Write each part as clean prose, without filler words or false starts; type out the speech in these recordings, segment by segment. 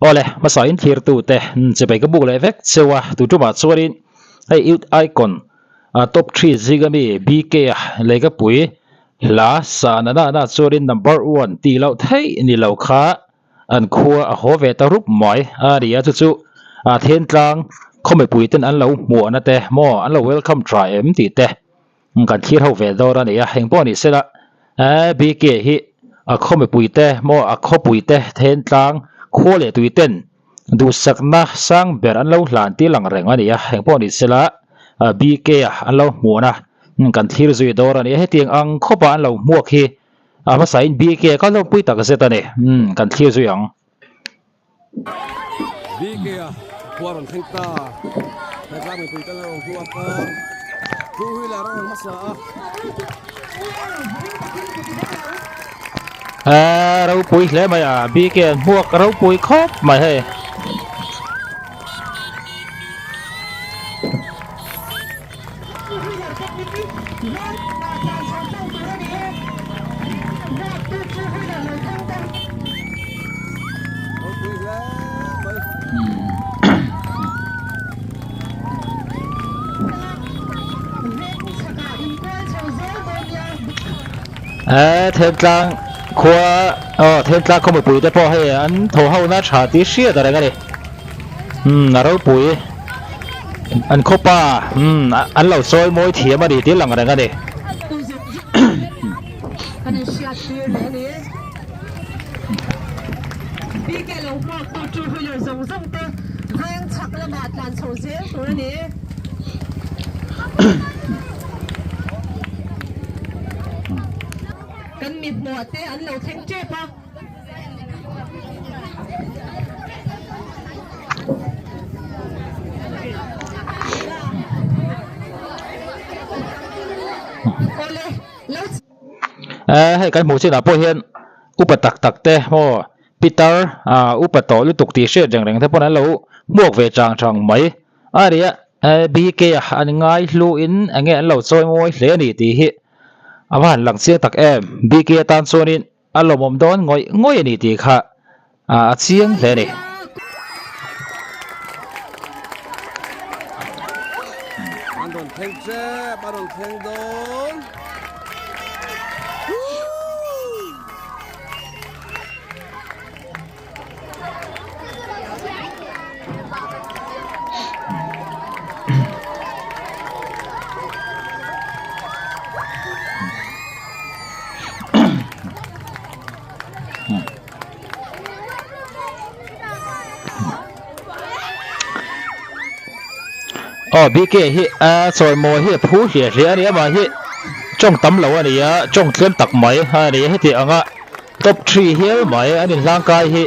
Awle, hmasa in thlirtu te chibai ka buk leh vek cheu a, tu tumah chuanin hei Youth Icon top three zinga mi BK a Leikapui hla sa na na na chuanin number one tih loh theih ni lo kha an khua a haw ve ta rup mai a ni a, chu chu Thentlang khaw mipui ten an lo hmuahna te maw an lo welcome tha em tih te Kan thlir ho ve dawr a ni a, eng pawh ni sela BK hi a khaw mipui te maw a khawpui te thentlang khua leh tui ten duhsakna sang ber an lo hlan tir lang reng a ni a, eng pawh ni sela BK a an lo hmuhna kan thlir zui dawr a ni a, hetiang ang khawpa an lo hmuak hi a hmasain BK a kal lawmpui tak zet a ni, kan thlir zui ang. BK a khua rawn thleng ta Thantlang mipui te an rawn hmuak a two wheeler a rawn hmasa a. A ropui hle mai a BK an hmuak ropui khawp mai hei. Eee Thentlang khua aw Thentlang khaw mipui te pawh hei an tho ho na tha tih hriat a reng a ni umm a ropui an khawpa umm an lo sawi mawi thiam a ni tih lang reng a ni. Kan in hriat tir leh a ni. BK lo hmuak tu two wheeler zawng zawng te veng chhak lamah tlan chho zel tur a ni. Kan mi hmuah te an lo thleng tep a. Awle. Eh hei kan hmuh chinah pawh hian upa tak tak te maw pitar ah upa tawh lutuk tih hriat reng reng te pawn an lo hmuak ve chang chang mai a ni a eh BK a an ngai hlu in eng nge an lo chawi mawi hle a ni tih hi a va han lang chiang tak em BK atan chuanin a lawmawm dawn ngawih ngawih a ni tih kha ah a chiang hle a ni. An rawn thleng tep, a rawn thleng dawn. Aw BK hi a chawimawi hi a phu hliah hliah a ni amah hi tawng tam lo a ni a tawng tlem tak mai a ni a heti anga top three hial mai an inhlangkai hi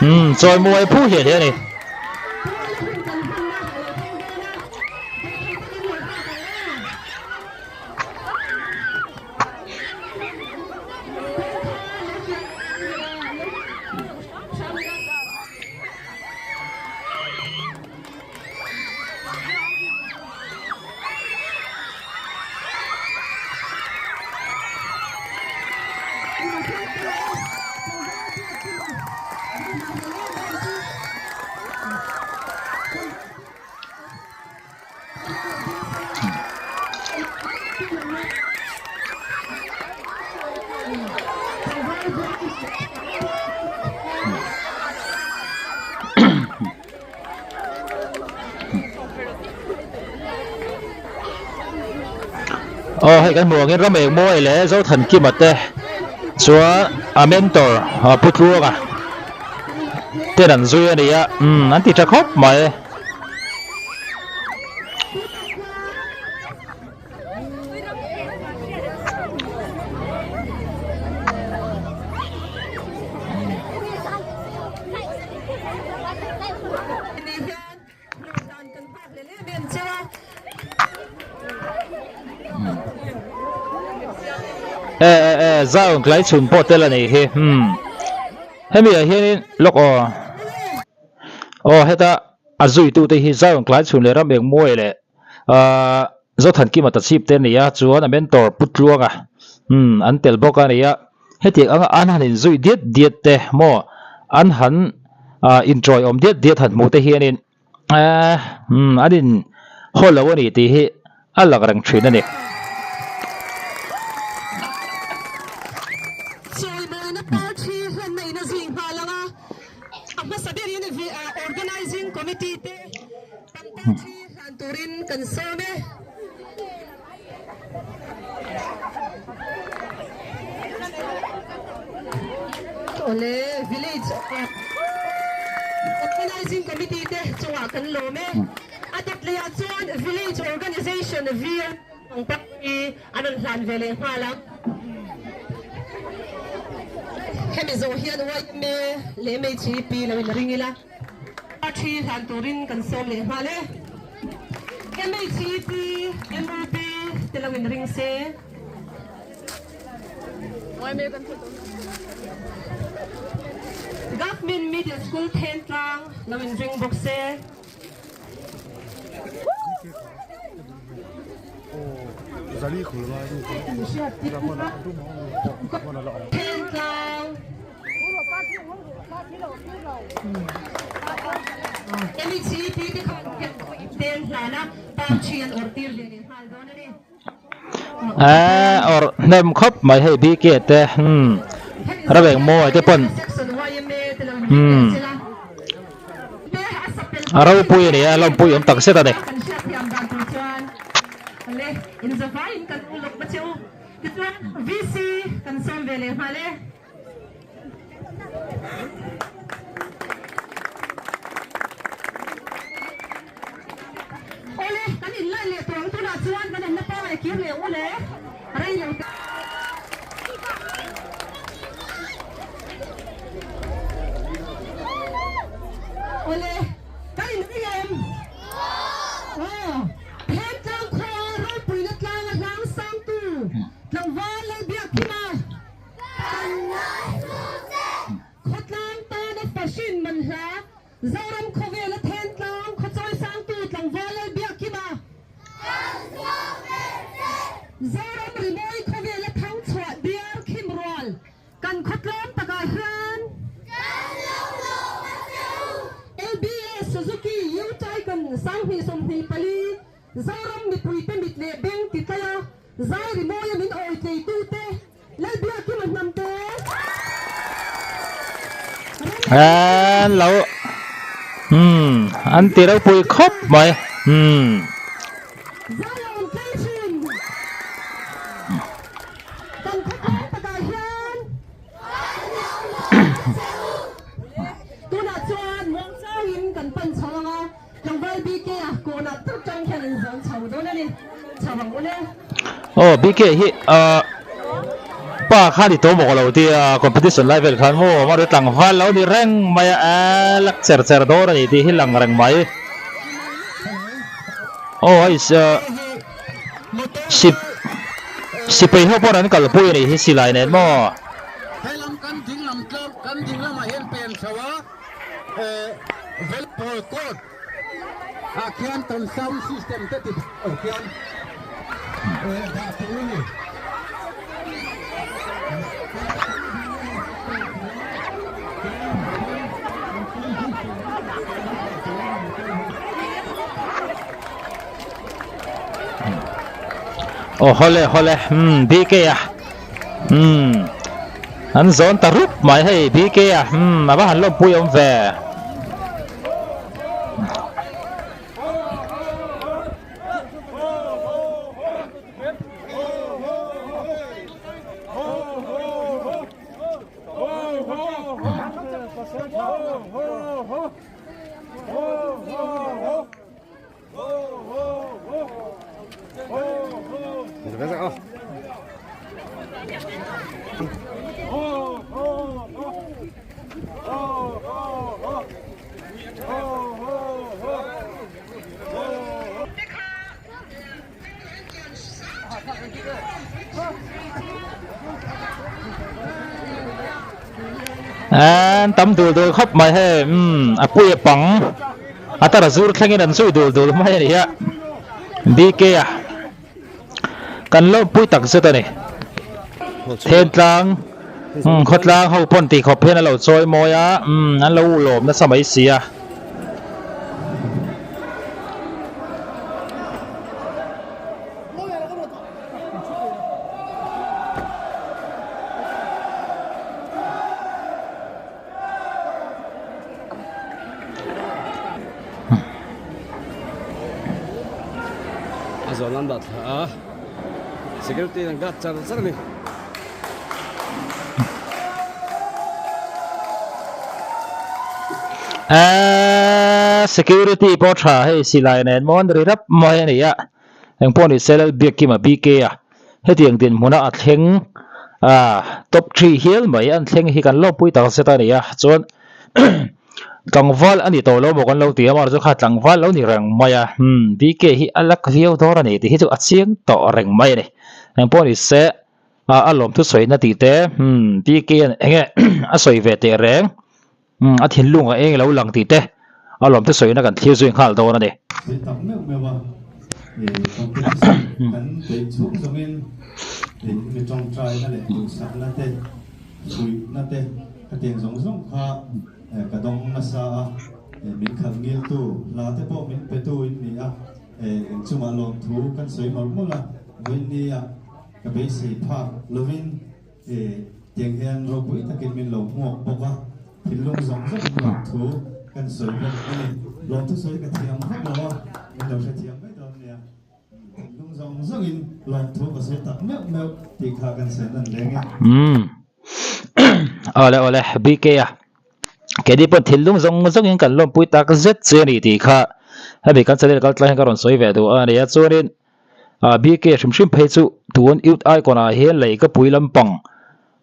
umm chawimawi a phu hliah hliah a ni. Aw hei kan hmuh angin ram eng mawi leh Zothankima te chuan a mentor a Pu Tluanga ten an zui a ni a umm an ti tha khawp mai. E e e zau tlai chhun pawh tel a nih hi umm hemi ah hianin lawk aw aw heta a zuitute hi zau tlai chhun leh ram eng mawi leh ahh Zothankima ta chhip te a ni a chuan a mentor Pu Tluanga umm an tel bawk a ni a hetiang anga an han inzui diat diat te maw an han. ah inṭawi awm diat diat han hmuh te hianin eh umm an in haw lo a ni tih hi a lang reng thin a ni. Chawimawina party hlanna in a zui nghal ang a, a hmasa berin Organising Committee te pangpar thi hlan turin kan sawm e. Awle village Organizing Committee te chungah kan lawm e. A dawt leh ah chuan Village Organization VO pangpar hi an rawn hlan ve leh nghal ang. Hemi zawh hian yma leh MHEP lo in ring ila. A thi hlan turin kan sawm leh nghal e. MHEP, MOP te lo in ring se. Government Middle School Thentlang lo in ring bawk se. Thentlang. Eee awrh hnem khawp mai hei BK te umm Raveng mawi te pawn umm a ropui a ni a lawmpui awm tak zet a ni. Awle, kan inlaih leh tawh ang tunah chuan kan awmna pangai kir leh u le, rei lo te. Awle, kan inring em? Aw, Thentlang khua ropuina tlanga hlang sangtu tlangval Lalbiakkima. Khawtlang tana fahrin manhla, Zoram khawvela Thentlang khawchawi sangtu tlangval Lalbiakkima. Zoram rimawi khawvela thangchhuah diar khim rual kan khawtlawm takah hian LBA Suzuki U-Tycoon 2024 Zoram mipuite mit leh beng ti tlai a, zai rimawia min awi tleitute Lalbiakima hnamte An lo umm an ti ropui khawp mai umm. Zai a awm tlei thin. Kan khawtleng takah hian tunah chuan muangchangin kan pan chho ang a. Tlangval BK a kawnah tak tang hian an zawn chho dawn a ni. Chho ang ule. Aw BK hi ahh pa kha ni tawh mawk lo tia competition lai vel khan maw mahse tlangval lo ni reng mai a aaa lak cher cher dawn a ni tih hi lang reng mai. Aw hei sip sipei ho pawn an kalpui a nih hi silai nen maw. Helam kan dinglam tlang kan dinglamah hian pen chho a. Velpawl court ah khian kan sound system te ti tur khian dah tur a ni. Aw hawle hawle umm BK a umm an zawn ta rup mai hei BK a umm a va han lawmpui awm ve. An tam dul dul khawp mai hei umm a pui a pang a tara zur thlengin an zui dul dul mai a ni a BK a kan lawmpui tak zet a ni Thentlang. Umm khawtlang ho pawn tih khawp hian a lo chawi mawi a, umm an lo lawm nasa mai si a. A zawn an dah thla a, security an guard char char a ni. Eeee security pawh tha hei silai nen mawn ri rap mai a ni a, engpawh ni se Lalbiakkima BK a hetiang dinhmuna a thleng ah top three hial mai an thleng hi kan lawmpui tak zet a ni a chuan tlangval a ni tawh lo maw kan lo ti a amaherawhchu kha tlangval lo ni reng mai a umm BK hi a lak viau dawn a ni tih hi chu a chiang tawh reng mai a ni engpawh ni se. Ah a lawm thusawi na tih te umm BK an eng nge a sawi ve teh reng umm a thinlung a eng lo lang tih te a lawm thusawi na kan thlir zui nghal dawn a ni. Thil tak meuh meuh a ih competition kan beih chhung zawngin ih mi tawngtaina leh duhsakna te fuihna te khatiang zawng zawng kha ka dawng nasa a ih min khalh ngiltu hla te pawh min petu in ni a ih engchungah lawmthu kan sawi mawlh mawlh a vawinia Ka beisei phak lovin tiang hian ropui takin min lo hmuak bawk a, thinlung zawng zawngin lawmthu kan sawi bawk a ni. Lawmthu sawi ka thiam vak lo a, min lo hrethiam mai dawn nia. Thinlung zawng zawngin lawmthu ka sawi tak meuh meuh tih kha kan sawi nan reng e. Umm. Awle awle BK a keini pawh thinlung zawng zawngin kan lawmpui tak zet che a ni tih kha hemi kan channel kal tlai hian ka rawn sawi ve duh a nia chuanin Ah BK hrim hrim phei chu tun youth icon ah hian lei ka pui lampang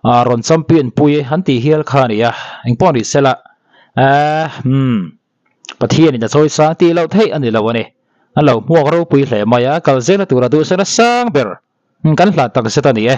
ah rawn champion pui an tih hial kha a ni a engpawh ni sela eh umm Pathian in a chawi sang tih loh theih a ni lo a ni an lo hmuak ropui hle mai a kal zela tura duhsana sang ber kan hlan tak zet a ni e.